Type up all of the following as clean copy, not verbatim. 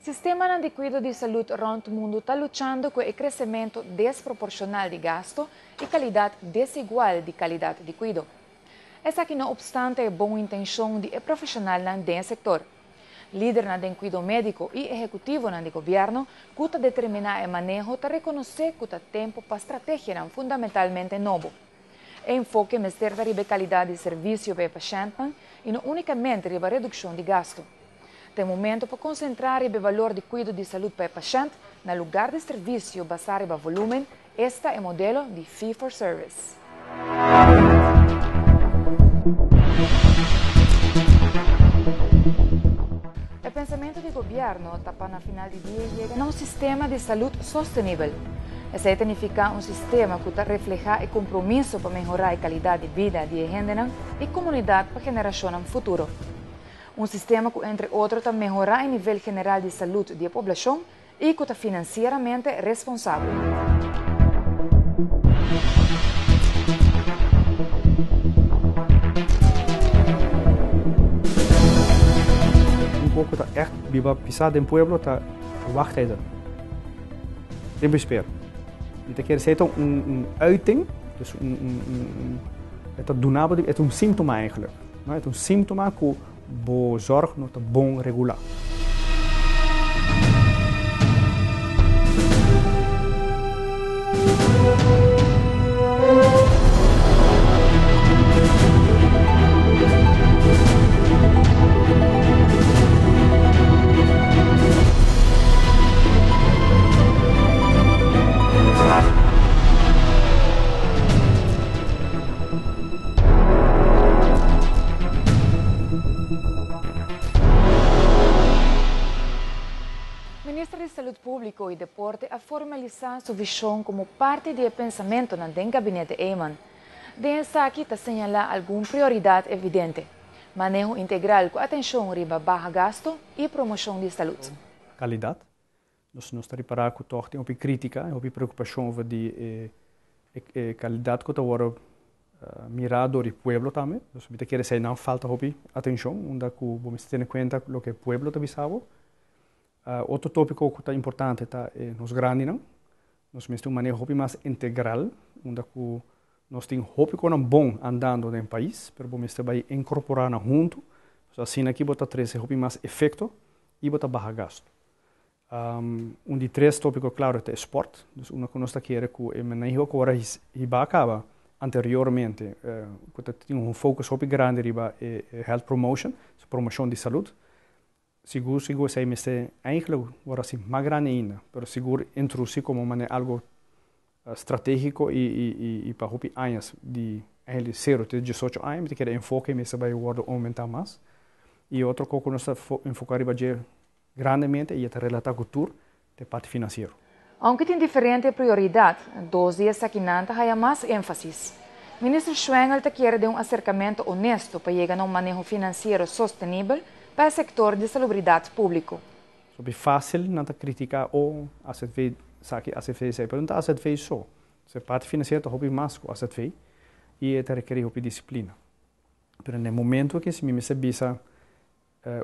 Sistemanan di cuido di salud rond mundo ta luchando cu e crecemento desproporcional di gasto y calidad desigual di calidad di cuido. Esaki no obstante e bon intencion di e profesionalnan den e sector. Lidernan den cuido medico y ehecutivonan di gobierno cu ta determina e maneho ta reconoce cu ta tempo pa strategianan fundamentalmente nobo. E enfoke mester ta riba e calidad di servicio pa e pashentnan y no unicamente riba reduccion di gasto. Ta e momento pa concentra riba e valor di cuido di salud pa e pashent na lugar di servicio basa riba volumen, esta e modelo di fee for service. E pensamento di gobierno ta pa na final di dia yega na un sistema di salud sostenibel. Esei ta nifiká un sistema ku ta reflehá e kompromiso pa mehorá e kalidat di bida di e hendenan i komunidat pa generashonnan futuro. Un sistema ku entre otro ta mehorá e nivel general di salud di e poblashon i ku ta finansieramente responsabel. Un poko ta ègt biba pisá den pueblo ta wachttijden. Tempo espera. Mi ta kere esei ta un uiting, dus un un un e ta duna bo e ta un síntoma eigenlijk. No, e ta un síntoma ku bo zorg no ta bon regulá. Minister di Salud Públiko i Deporte a formalisá su vishon komo parti di e pensamentonan den Gabinete Eman. Den esaki ta señalá algun prioridat evidente, maneho integral ku atenshon riba baha gasto i promoshon di salud. Kalidat. Nos nos ta ripará ku tòg tin hopi krítika i hopi preokupashon over di e e kalidat ku ta wòrdu mirá dor di pueblo tambe. Dus mi ta kere esei nan falta hopi atenshon unda ku bo mester tene kuenta loke e pueblo ta bisa bo. Otro tópiko ku ta importante ta e nos grandinan. Nos mester un maneho hopi mas integral unda ku nos tin hopi konan bon andando den pais, pero bo mester bai inkorporá nan huntu, pasobra asina aki bo ta trese hopi mas efekto i bo ta baha gastu. Un di tres tópiko klaro ta e spòrt. Dus unda ku nos ta kere ku e maneho ku ora hiba a kaba anteriormente ku ta tin un focus hopi grandi riba e health promotion, promoshon di salud. Sigur sigur esei mester eigenlijk wòrdu hasi mas grandi ainda, pero sigur introdusi komo manera algo strategiko i pa hopi añas di eigenlijk sero te diesocho aña mi ta kere enfoke mester bai wòrdu oumentá mas. I otro kos ku nos ta enfoká riba dje grandemente i e ta relatá ku tur ta e parti finansiero. Aunke tin diferente prioridat, dos di esakinan ta haya mas énfasis. Minister Schwengle ta kere den un aserkamentu honesto pa yega na un maneho finansiero sostenibel pa e sektor di salubridat públiko. Hopi fásil nan ta kritiká o azv esaki, azv esei, pero no ta azv so. E parti finansiero ta hopi mas ku azv i e ta rekerí hopi disiplina. Pero na e momentu aki si mi mester bisa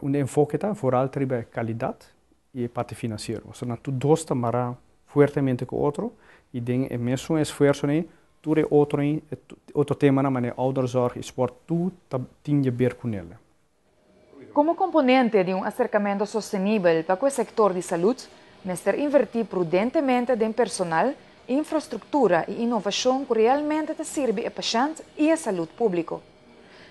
Un enfoke ta vooral ta riba e kalidat i e parti finansiero. Pasobra nan tur dos ta mará fuertemente ku otro i den e mesun esfuersonan ei tur e otro ei, e otro temanan manera ouderenzorg i sport tur ta tin di ber kunel. Komo komponente di un aserkamentu sostenibel pa ku e sektor di salud, mester invertí prudentemente den personal, infrastruktura i inovashon ku realmente ta sirbi e pashènt i e salud públiko.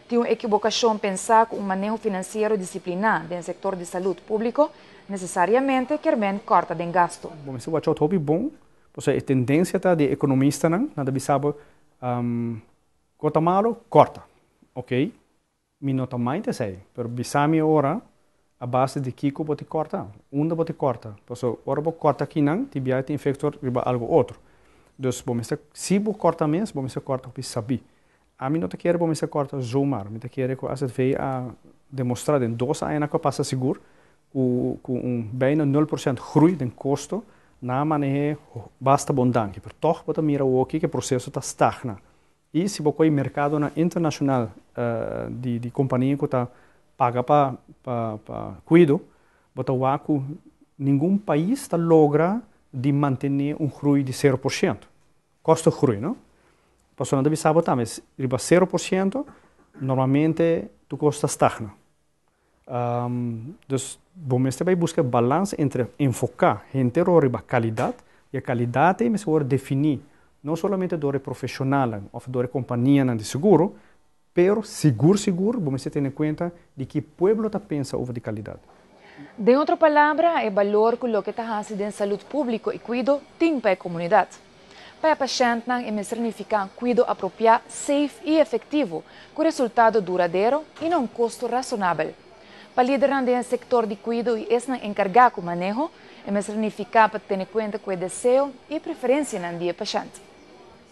Tin un ekibokashon pensá ku un maneho finansiero disipliná den sektor di salud públiko nesesariamente kier men kòrta den gastu. Bo mester wachou hopi bon, pasobra e tendensia ta di e ekonomistanan, nan ta bisa bo, Ku ta malu, kòrta. Oké, mi no ta mind esei, pero bisa mi ora a base di kiko bo ta kòrta, unda bo ta kòrta, pasobra ora bo kòrta akinan tin biaha tin efekto riba algu otro. Dus bo mester, si bo kòrta mes, bo mester kòrta hopi sabí. Ami no ta kere bo mester kòrta zomaar. Mi ta kere ku azv a demostrá den dos añanan ku a pasa sigur ku ku un bijna nul por sent groei den kosto nan a maneh'é basta bon danki. Pero tòg bo ta mira awoki ku e proseso ta stagna. I si bo kohe merkadonan internashonal di di kompania ku ta paga pa pa pa kuido bo ta wak ku Ningun pais ta logra di mantene un groei di 0%. Kostengroei, no? Pasobra nan ta bisa bo tambe, riba 0% normalmente tur kos ta stagna. Dus bo mester bai buska e balans entre enfoká henter riba kalidat, i e kalidat ei mester wòrdu definí no solamente dor e profeshonalnan òf dor e kompanianan di seguro, pero sigur sigur bo mester tene kuenta di ki pueblo ta pensa over di kalidat. Den otro palabra, e balor ku loke ta hasi den salú públiko i kuido tin pa e komunidat. Pa e pashèntnan e mester nifiká kuido apropiá, safe i efektivo, ku resultado duradero i na un kosto rasonabel. Pa lidernan den sektor di kuido i esnan enkargá ku maneho, e mester nifiká pa tene kuenta ku e deseo i preferensianan di pashènt.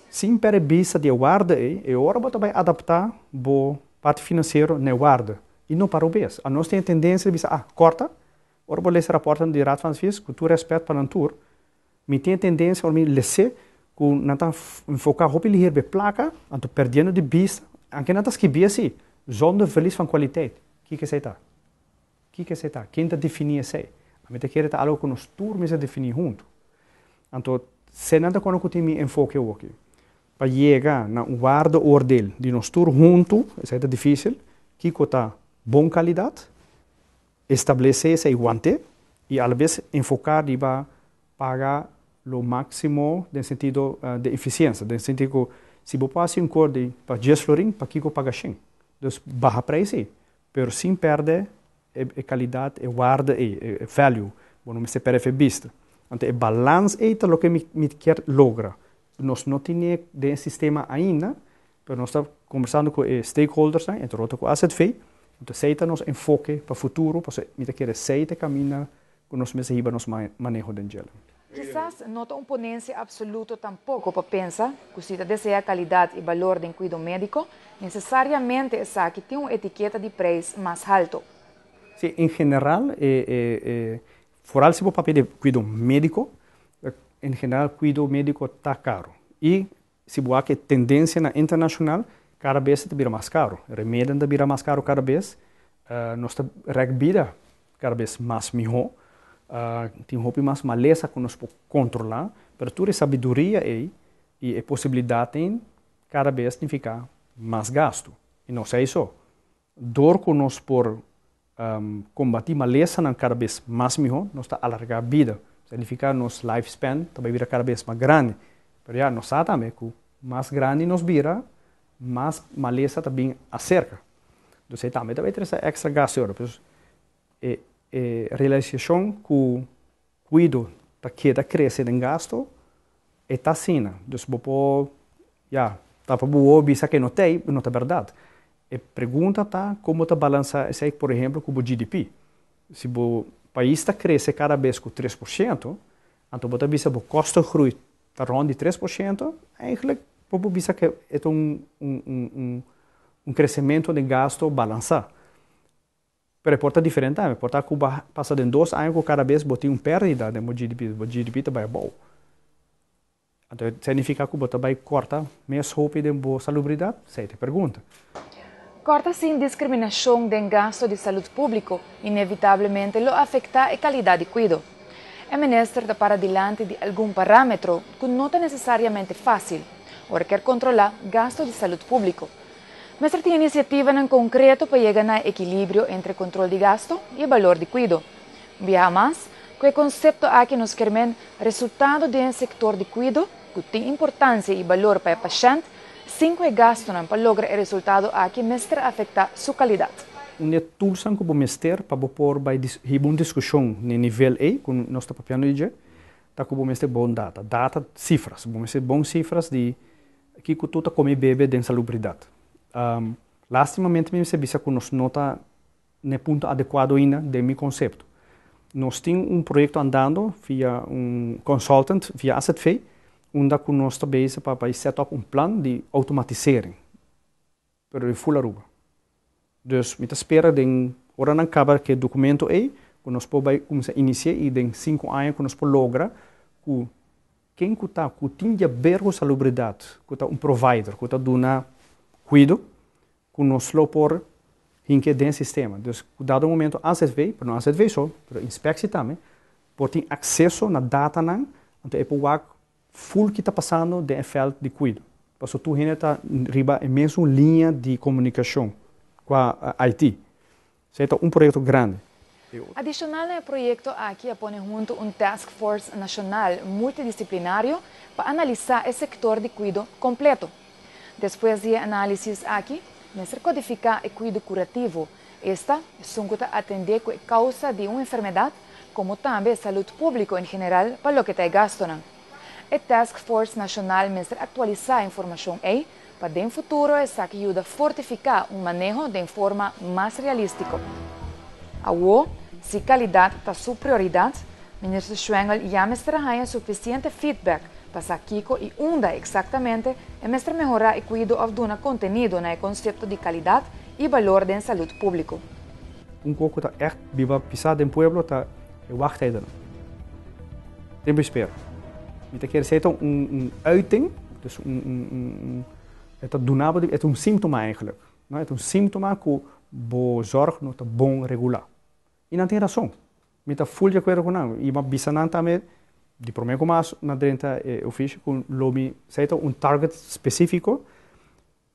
Sin pèrdè bista di waarde e ora bo bai adaptá bo parti finansiero na waarde. I no pa robes. Nos tin tendensia di bisa, ah, kòrta. Ora bo lesa rapport di Raad van Advies, ku tur rèspèt pa nan tur, mi tin tendensia ora mi lesa ku nan ta enfoká hopi liher be plaka, anto perdiendo di bista, aunke nan ta skirbi asina, zonder verlies van kwaliteit. Kiko esei ta? Kiko esei ta? Ken ta definí esei? Ami ta kere ta algu ku nos tur mester definí huntu. Anto, esei ta kuando ku tin mi enfoke aki. Pa yega na un waardeoordeel di nos tur huntu, esei ta difísil, kiko ta bon kalidat, establesé esei want'é i a la bes enfoká riba paga lo máksimo den sentido di efisiensia, den sentido ku si bo hasi un kos di pa 10 florin, pakiko paga 100? Dus baha preis, pero sin pèrdè e kalidat, e waarde, e value. Bo no mester pèrdè bista. Anto, e balans ei ta loke mi ke logra. Nos no tin e sistema ainda, pero nos ta kombersando ku stakeholders, entre otro ku AZV. Anto, esei ta nos enfoke pa futuro, pasobra mi ke esei ta kaminda ku nos mester hiba nos maneho den dje. Kisas no ta un ponensia apsoluto tampoko pa pensa ku si deseá kalidat i balor di kuido médiko, nesesariamente esaki tin un etiketa di preis mas haltu. Si, en general, vooral si bo papia di kuido médiko, en general kuido médiko ta karu. I si bo wak tendensia na internashonal, kada bes ta bira mas karu. Remedi ta bira mas karu kada bes, nos ta rèk bida kada bes mas mihó. Tin hopi mas malesa ku nos por kontrolá, pero tur e sabiduria ei i e posibilidat tin kada bes nifiká mas gastu. I no ta esei. Dor ku nos por kombatí malesa kada bes mas mihó, nos ta alargá bida. Significa nos lifespan ta bai bira kada bes mas grandi. Pero ya, nos sa tambe ku mas grandi nos bira, mas malesa ta bin aserka. Anto, tambe ta bai trese èkstra gastu. Pues, e realisashon ku kuido ta keda krese den gastu, ta asina. Dus bo por, ja, ta pa bo bisa ku no tin, no ta berdat. E pregunta ta kon ta balansá esei, por ehèmpel, ku e GDP. Si e pais ta krese kada bes ku 3%, anto bo ta bisa e kostengroei ta rònt di 3%, eigenlijk bo por bisa ku ta un kresementu di gastu balansá. Pero por ta diferente tambe, por ta ku pasa den 2 aña ku kada bes bo tin un pèrdida di GDP, e GDP ta bai abou. Anto, signifiká ku bo ta bai kòrta mes hopi di bo salubridat? Esei ta e pregunta. Kòrta sin diskriminashon di gastu di salú públiko inevitablemente lo afektá e kalidat di kuido. E minister ta para dilanti di algun parámetro ku no ta nesesariamente fásil, ora ke kontrolá gastu di salú públiko. Mester tin inisiativa konkreto pa yega na ekilibrio entre kontrol di gastu i balor di kuido. Biaha mas, ku e konsepto aki nos ke men resultado den sektor di kuido, ku tin importansia i balor pa e pashènt, sin ku e gastunan pa logra e resultado aki mester afektá su kalidat. Un tools ku bo mester pa por bai hiba un diskushon na nivel A, ku nos ta papiando di ta ku bo mester bon data, data sifra, bo mester bon sifra di kiko tur ta kome bebe den salubridat. Lastimamente mi mester bisa ku nos no ta na punto adekuá ainda den mi konsepto. Nos tin un proyekto andando via un consultant, via AZV, unda ku nos ta bezig pa set up un plan di automatisering. Pero di full Aruba. Dus mi ta spera den ora nan kaba ku e dokumento ei, ku nos por kuminsá inisiá i den 5 aña ku nos por logra ku ken ku ta ku tin di aber ku salubridat, ku ta un provider, ku ta duna kuido, ku nos lo por hink'é den sistema. Dus dado momento AZV, pero no AZV so, pero inspektie tambe, por tin akseso na datanan, anto e por wak full kiko ta pasando den veld di kuido. Paso tur hende ta riba e mesun liña di komunikashon ku IT. Esei ta un proyekto grandi. Adishonal na e proyekto aki a pone huntu un task force nashonal multidisiplinario pa analisá e sektor di kuido kompleto. Despues di e análisis aki, mester kodifiká e kuido kurativo, esta, esun ku ta atendé ku e kousa di un enfermedat, komo tambe salú públiko en general pa loke ta e gastonan. E task force nashonal mester aktualisá e informashon ei pa den futuro esaki yuda fortifiká un maneho di forma mas realístiko. Awor, si kalidat ta su prioridat, Minister Schwengle ya mester haña sufisiente feedback pa sa kiko i unda eksaktamente e mester mehorá e kuido òf duna kontenido na e konsepto di kalidat i balor di salú públiko. Un poko ta echt biba pisá den pueblo ta e wachttijden. Tempu di espera. Mi ta kere un uiting, dus un het ta un síntoma eigenlijk. No? E ta un síntoma ku bo zorg no ta bon regulá. I nan tin rason. Mi ta full di akuerdo ku nan. I m'a bisa nan tambe di promé ku m'a drenta e ofisio ku lo mi set un target spesífiko,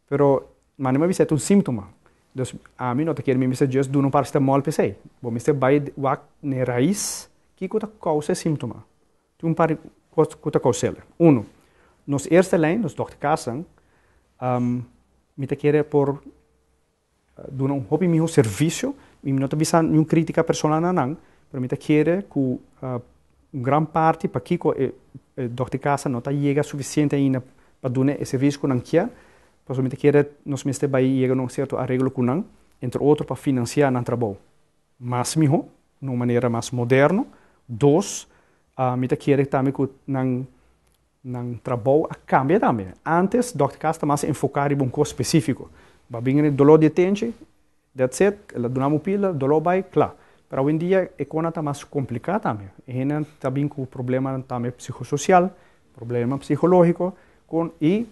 pero ma no mi un síntoma. Dus ami no ta kere mi mester just duna un paracetamol p'esei. Bo mester bai wak na rais kiko ta kousa e síntoma. Tin un par di kos ku ta kous'é. Uno, nos eerste lijn, nos dokter kasnan, mi ta kere por duna un hopi mihó servisio, mi no ta bisa ningun krítika personal na nan, pero mi ta kere ku un gran parti pakiko e dokter kas no ta yega sufisiente ainda pa duna e servisio ku nan ke, pasobra mi ta kere nos mester bai yega na un sierto areglo ku nan, entre otro pa finansiá nan trabou mas mihó, di un manera mas moderno. Dos, mi ta kere tambe ku nan nan trabou a kambia tambe. Antes, dokter kas ta mas enfoká riba un kos spesífiko. Bo a bin doló di tenchi, that's it, el a duna bo pila, doló bai, kla. Pero awendia e kos ta mas kompliká tambe. E hende ta bin ku problema tambe psikososial, problema psikológiko, i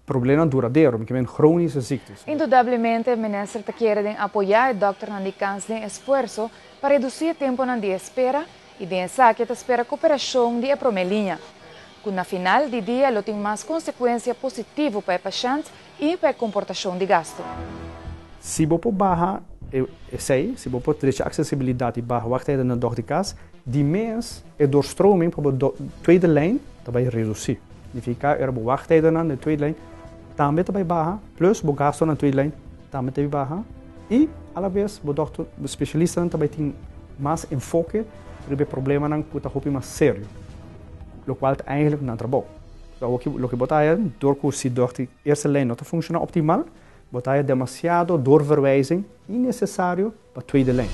problema duradero, ke men chronische ziektes. Indudablemente, minister ta kere apoyá e dòkternan di kas den esfuerso pa redusí e tempu di espera i den esaki ta spera kooperashon di e promé liña. Ku na final di dia lo tin mas konsekuensia positivo pa e pashènt i pa e komportashon di gastu. Si bo por baha esei, si bo por trese aksesibilidat i baha wachttijden na dokter kas, di mes e doorstroming pa e tweede lijn ta bai redusí. Nifiká bo wachttijden na de tweede lijn tambe ta bai baha, plus bo gasto na tweede lijn tambe ta bai baha i a la bes bo dòkter spesialista tambe tin mas enfoke riba e problemanan ku ta hopi mas serio, lo kual ta eigenlijk nan trabou. Loke bo ta dor ku si dokter eerste lijn no ta funshoná optimal, bo ta demasiado doorverwijzing innesesario pa tweede lijn.